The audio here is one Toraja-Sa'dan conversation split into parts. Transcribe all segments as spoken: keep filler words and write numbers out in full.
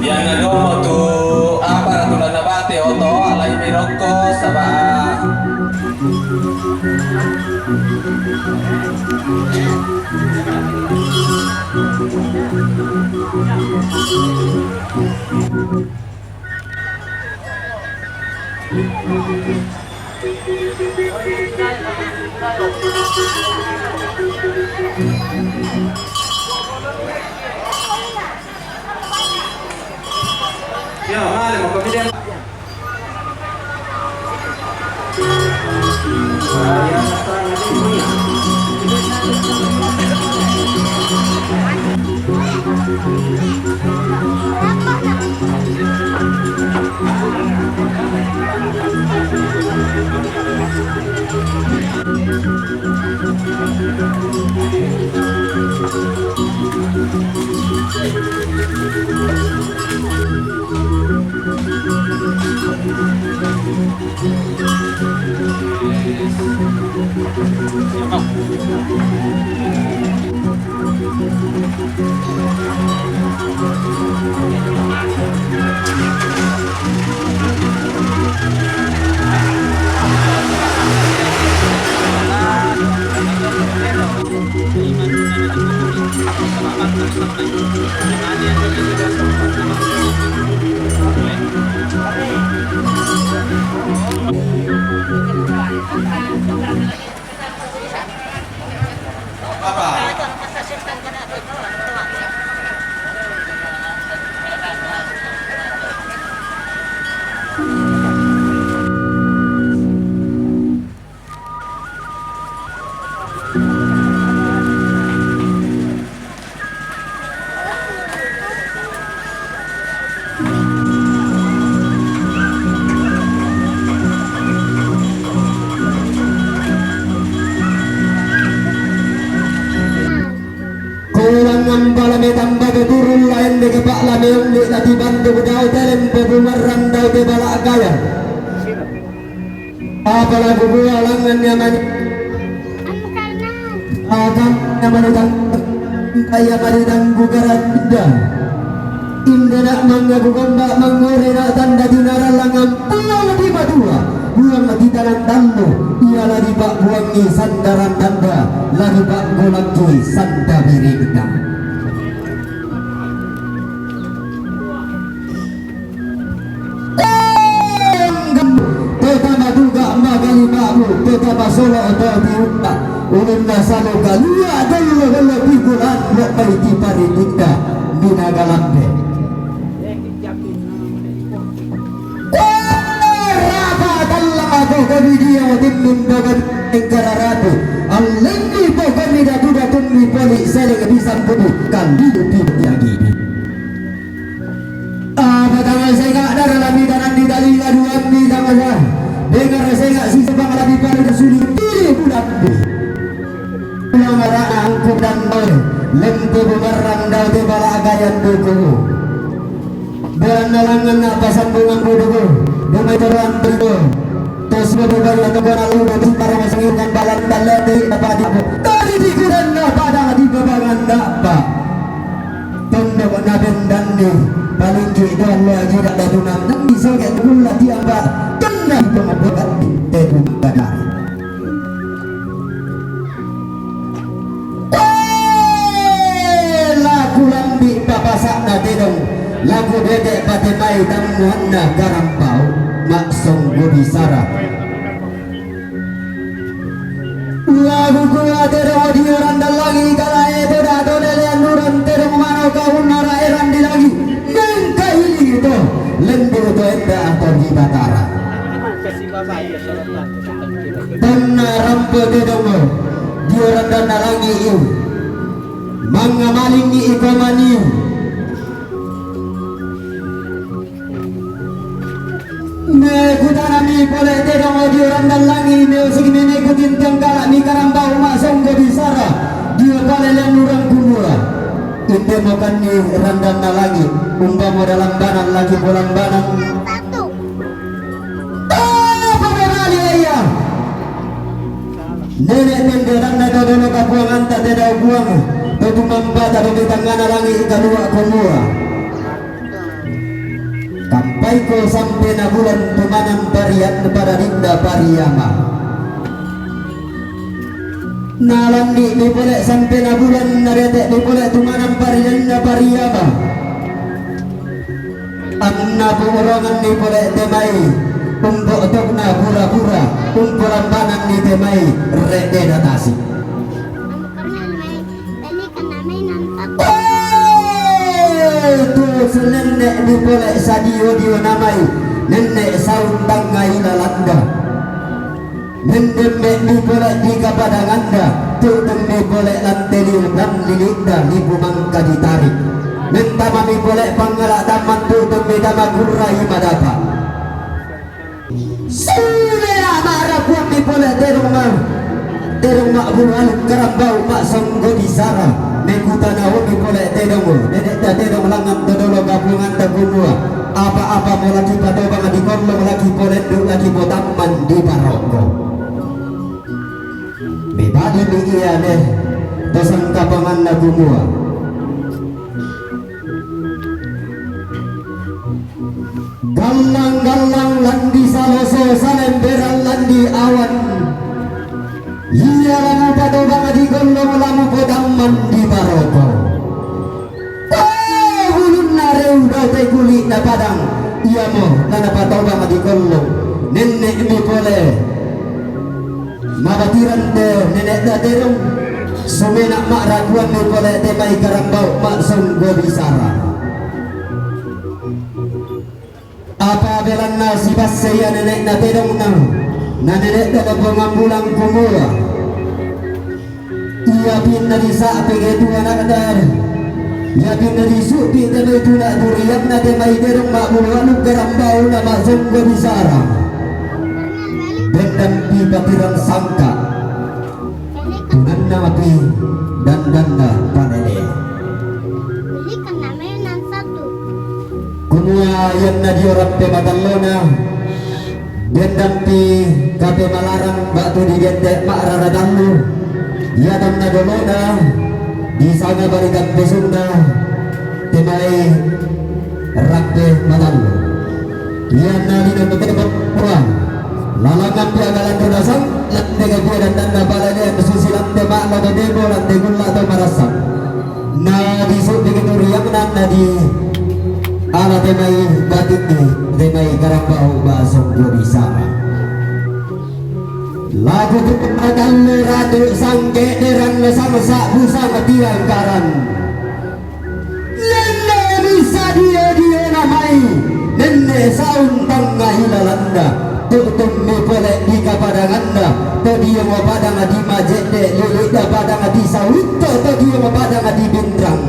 Iyana domo tu apa, ratu lanna bate oto, alai mirokko saba. Iya, male, mau kopi dia. Ko langngan pala metamba beburung lain deke pak lame ulle lati bantu bedau telem pebumarran dau te balak gaya. Apalagu bua langngan nyaman. Akan nyaman utang kaya pada tanggu garat indah. Indah nak mangagu gombak mangore nak tanda dinara langan pulang di madua. Buang di tanah tandu. Ia lagi bak buang di sandaran tanda. Lagi bak golak di sanda biring. Tetama solo oto tiupa ulunna salo kalia dolo dolo pikulan lo mai ti paritikka binaga lambe. Kuanna rapa tallang aku kami dia timmin bagan engkararatu. Allenni pokoni datu-datummi poli seleng bisan kudu kalidu piti agi. Apa tama senga dara lami danan di dali aduan di tama sa. Dengar senga si sebang lami palu da suli pili bulan di. Pulang arana angkup dan boy. Lempe bumarang dau te bala agayan duku. Beran nalangan na pasambungan buduku. Dumai teruan beriku. Tos bodo bari atau gua lalu dari para masangin dan balan dan lete apa di aku. Tadi di kudan na pada di babangan na apa. Tondok nabendanni palingki doang lo aji dak dadunan nang bisa ke kulla tiang ba kena pengebukan tebu badari. Laku lambi papasakna tedong laku dedek patemai tammuanna karambau maksong gobisara. Lagu kula tedong dio randang langi kalae toda todele anduran tedong mano kaunna raeran di langi mengkaili to lendu to enda atau di batara. Tanna rampe tedong dio randang langi iu mangamalingi ikomani. Mekutanami pole tedong dio randang langi meusik mene kutintiang kalak mi karambau maksong gobisara dio pale liang urang kumua. Inde mokanni randang langi umpamo dalam banang laki polambanang. Apa berali iya? Nenek tende randa dodono kapuanganta tedau buang. Tetu mambata domi tangana langi kalua kumua. Kampaiko sampe na bulan tumanan parian pada dinda pariama. Nalandi mi pole sampe na bulan narete mi pole tumanan parian na pariama. Anna pengurangan mi pole temai umbo tokna pura-pura umpo lambanan ni temai rede datasi. Itu si nenek di pole sadio dio namai nenek sautang ngai lalanda. Mendembe mi pole di kapadanganda tu tembe pole lanteli dan lilinda lipu mangka ditarik. Mentama mi pole pangala taman tu tembe dama kurai madapa. Sule ama rapuan mi pole tedong ma tedong ma buruan karambau ma songgo disara. Mekutana mi pole tedong nenek da tedong langan todolo gabungan da kumua. Apa-apa mo laki patobang di kollong laki polendu laki potamman di baroko. Bebadi mi iya ne tosang kapangan na kumua. Gallang-gallang landi saloso salemberan landi awan. Iya lamu patobang di gollong lamu potamman di baroko. Tau hulunna reu dau te kuli'na padang. Iyamo na napatobang di gollong. Nenne'mi pole. Mabatiran te nene'na tedong. Sumena ma'rakuanni pole te mai karambau ma'songgo bisara. Apa belanna sibasse ia nene'na tedongna, na nene'na na pongambulang kumua. Ia pinna disa'pi ke tu anakna, ia pinna disu'pi te mai tuna turianna te mai tedong ma'bulu anu garambau na ma'songgo bisara. Dendampi patirang sangka. Tunanna api dandanna panelea. Belikan namanya satu. Kumua ianna dio rappe matallona, dendampi kape malarang batu di gette ma'rara tallu. Ia tanna dolona disanga barikan pesunna temai rappe matallu. Ianna dina mekene bakkua lalangan pia galandu nasang lante gapia dan tanda balalean susi lante ma'lo bebebo lante gulla to marasang. Na disuddi keturiang nan na di ala temai batik di temai karambau basong dua bisara. Lagu tu pernah kalle ratu sangke deran samsa busa matiang karan. Nenne bisa dio-dio namai, nenne saun tangga hilalanda. Tutum mi pole di kapadanganda, to dio mo padang di majede, lili da padang di sawito, to dio mo padang di binrang.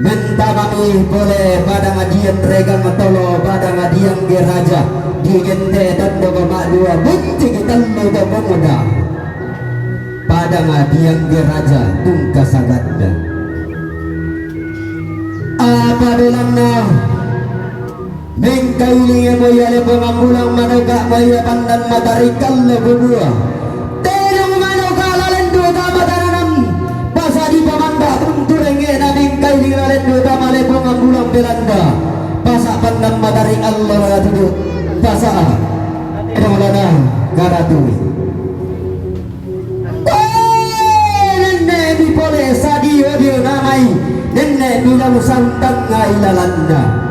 Mentamami pole padang dian regang tolo padang dian geraja, di gente tando ko mak dua bunti kita lo ko pemuda. Padang dian geraja tungka saganda. Apa dolanna? Mengkailingi mo ia lepo ngambulang manoka mo ia pandan matari kalle bubua. Tedong manoka lalendu tama tananan. Pasa di pamanda tunturenge na mengkailingi lalendu tama lepo ngambulang Belanda. Pasa pandan matari Allah la tudu. Pasa. Tedong lana karatu. Nenne mi pole sadio-dio namai, nenne mi lalu santang ngai lalanda.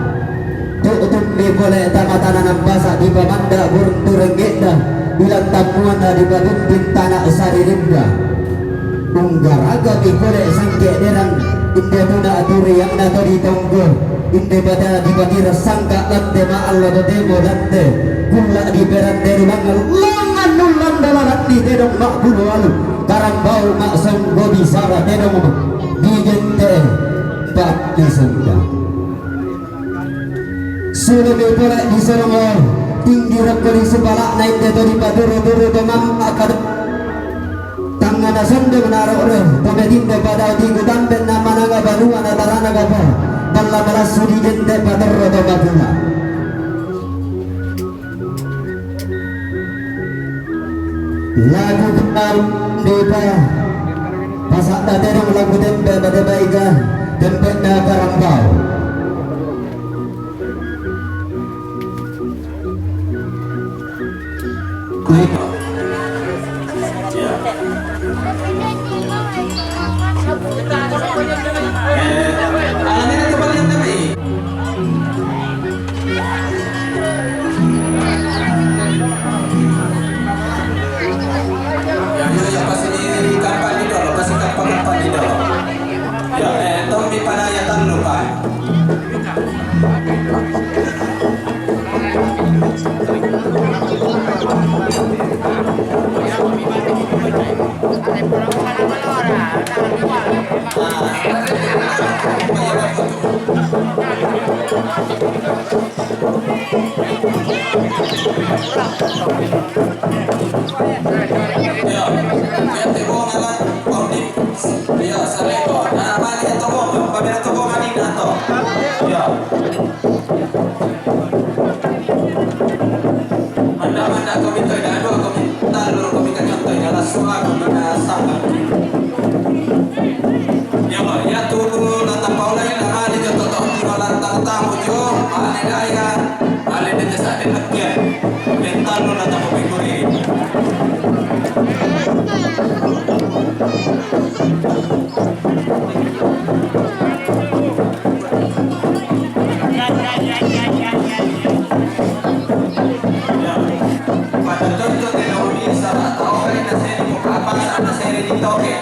Tutum mi pole tamatana nambasa di pamanda burung turenggeda, bilang tamuana di pabimbing tanah saririnda. Unggaraga mi pole sangke derang, inde tuna aturi yang nato di tonggo. Inde pada dipatira sangka lante ma Allah totemo lante. Kulla diperante rulangan longan nullan dalaran di tedong mak bulu alu. Karambau mak songgo bisara tedong mak. Di gente bak di senda. Sulu mi pole di sonongo. Tinggi rokko di supalak na inde to dipaturu-turu to mamma kada. Tangngana sondeng naro re, pametindo pada tiku tampen na mananga banua na tarana gapa, balla malassu di jente paterro to maguna. Lagu kenal depa, pasakna tedong lagu tempe pada baiga, tempe na karambau. Ya, ya, ya, pasi kampanye dolo, pasi kampanye dolo. Ya, eh, tommi panaya tanno, Pak. Iya, sare to. Nah, mari to, Bang. Pamela to, Bang, ani na to. Iya. Manda-manda kami to, ina dua kami, tallu kami ka contoh, ina lasu aku, ina sabar. Iya, Bang. Iya, tuh, lata paulai, ina mari jo, toto, ina lata tamu jo, mari daya. Ale de te sa de lekke. Mental lo na tapo pekuri. Pada contoh teknologi salah tahu kan na seri buka apa sana seri di toke.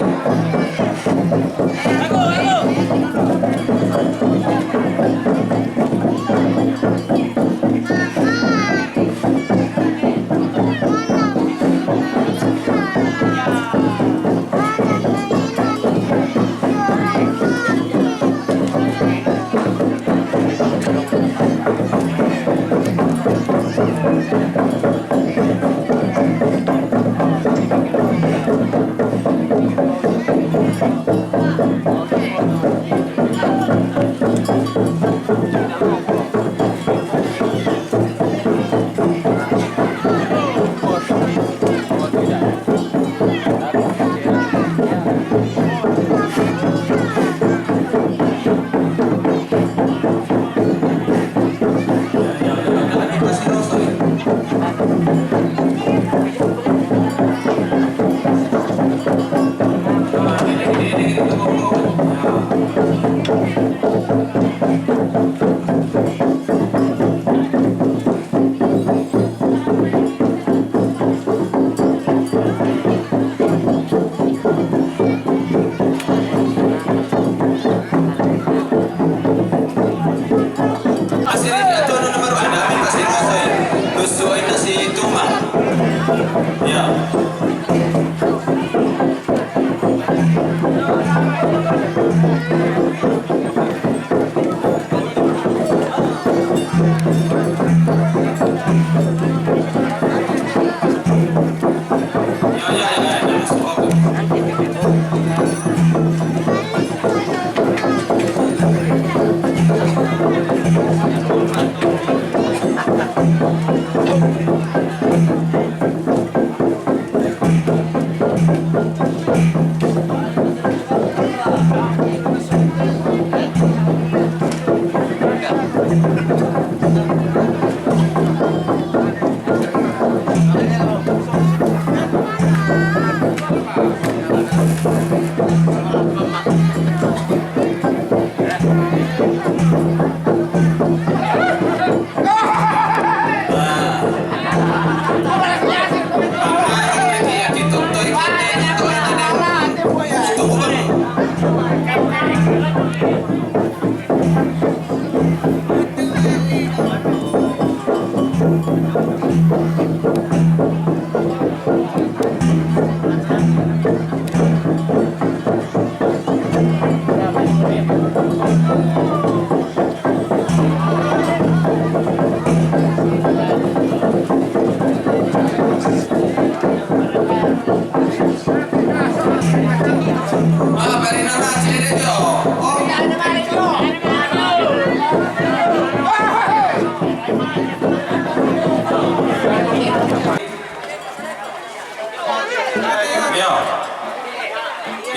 Yo.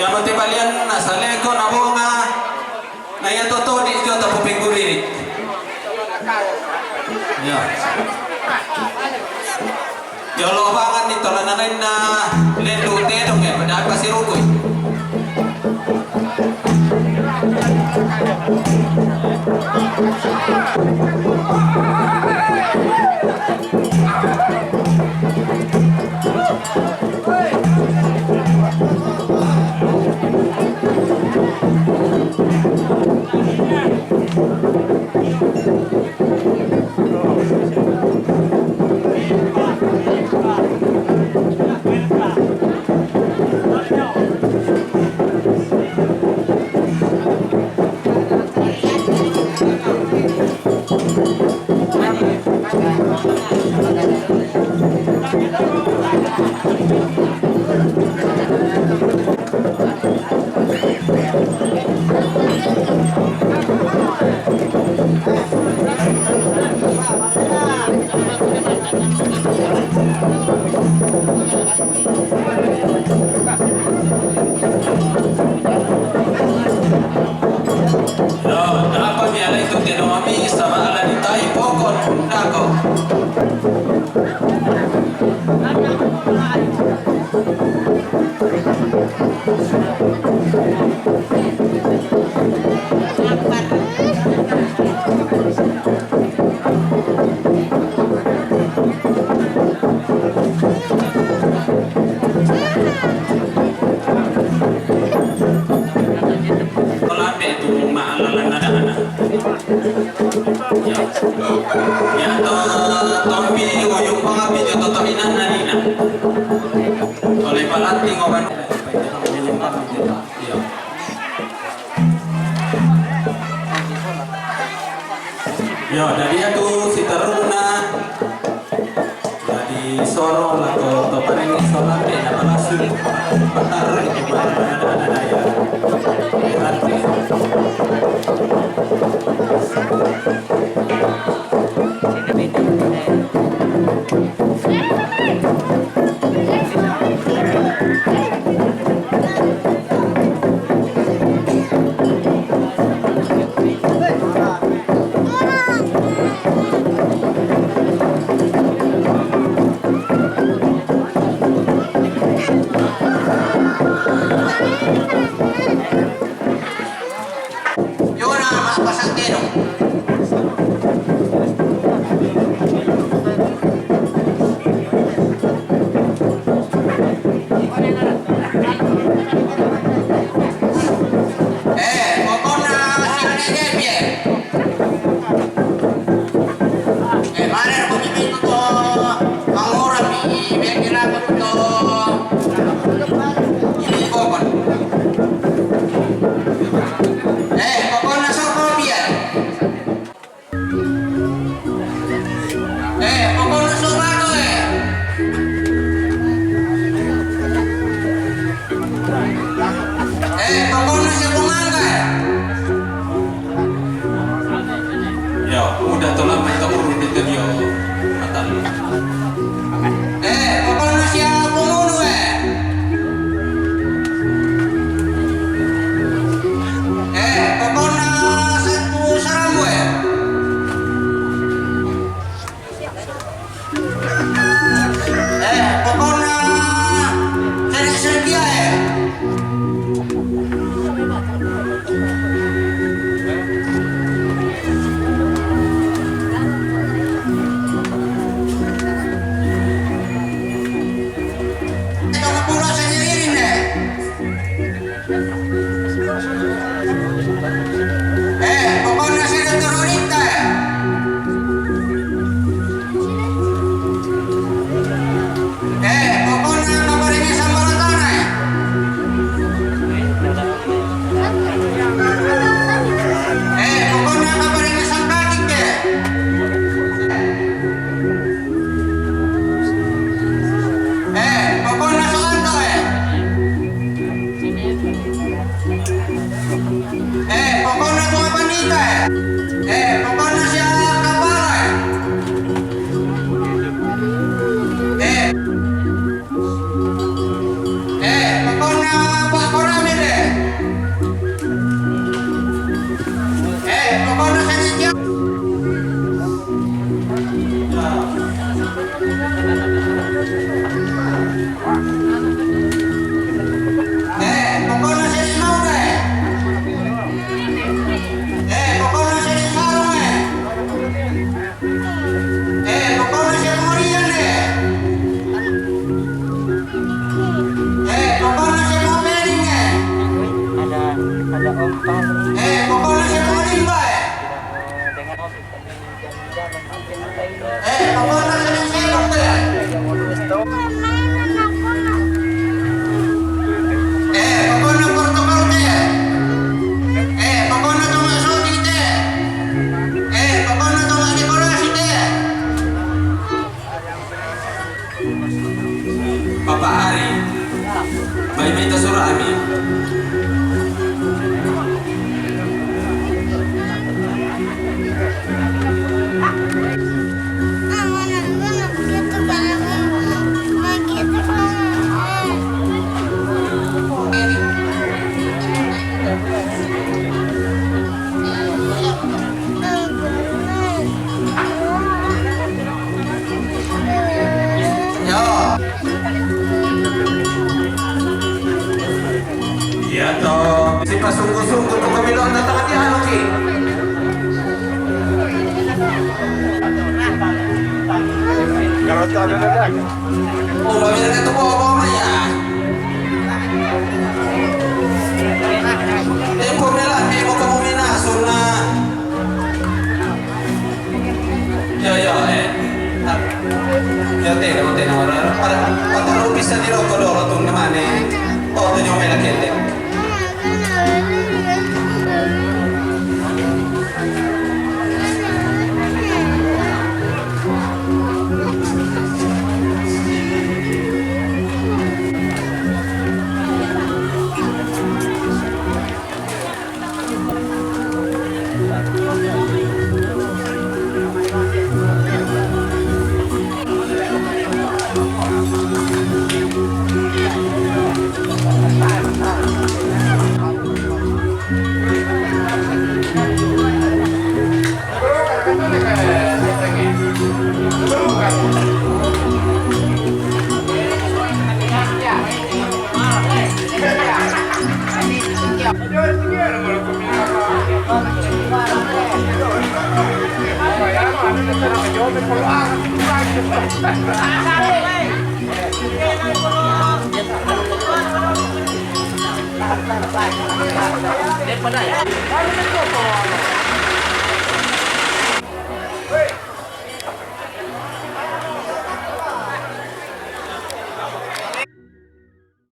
Yo, mate balian na saleko na bonga. Na iya totodi jo tapu pingguri. Yo. Yo, lo bangan ni tola nanain na lendu tedong ya, pada apa si rukui. Yo, napa mi ala itu teno mami sama ala ni tai pokon dako. Lambe tu ma ala nada ana. Ya. Ya, to, tombi, oyong pangapi, jo, to, to, inan, nanina. Oleh palanting, oban. Iya. Yo, dadi atu si taruna. Dadi soro lako to paling isolasi na palasu. Patar itu mana-mana ada ya. Nanti. Yo, udah to lama itu urun itu dia. Matan. Eh, pokoknya siapa mulu, eh? Eh, pokoknya satu sarang, eh. Eh, pokoknya seri-seri dia, eh. Itu pula sendiri, eh. Eh, pokoknya saya terorita, eh. Eh, pokoknya kabar ini sama tanah, eh. Eh, pokoknya kabar ini sama dikit, eh. Eh, pokoknya soal to, eh. Eh, pokoknya to apa nih, eh? Eh, pokoknya siapa kapal, eh? Eh, eh, pokoknya Pak Koramil, eh. Eh, pokoknya saya Eh, pokoknya saya mau, eh. Eh, pokoknya saya mau, eh. Eh, pokoknya saya mau, eh. Eh, pokoknya saya mau, eh. Ada, ada Om Fahri. Eh, pokoknya saya mau, eh. Dengan Eh, pokoknya sering sibuk deh. Eh, pokoknya protokol deh. Eh, pokoknya cuma syuting deh. Eh, pokoknya cuma dekorasi deh. Bapak Ari, baik minta surat kami. Iya toh, si pasungguh-sungguh tu pemilu anda tangan di anu ki. Kalau tu ada lagi. Oh, bagi ada tu bawa-bawa ya. Tempo ni lah, tempo kamu ni nak sunat. Yo, yo, eh. Yo, te, no, te, no, para, para, para, bisa di roko dolo tu, namane. Oh, tu nyome la gente.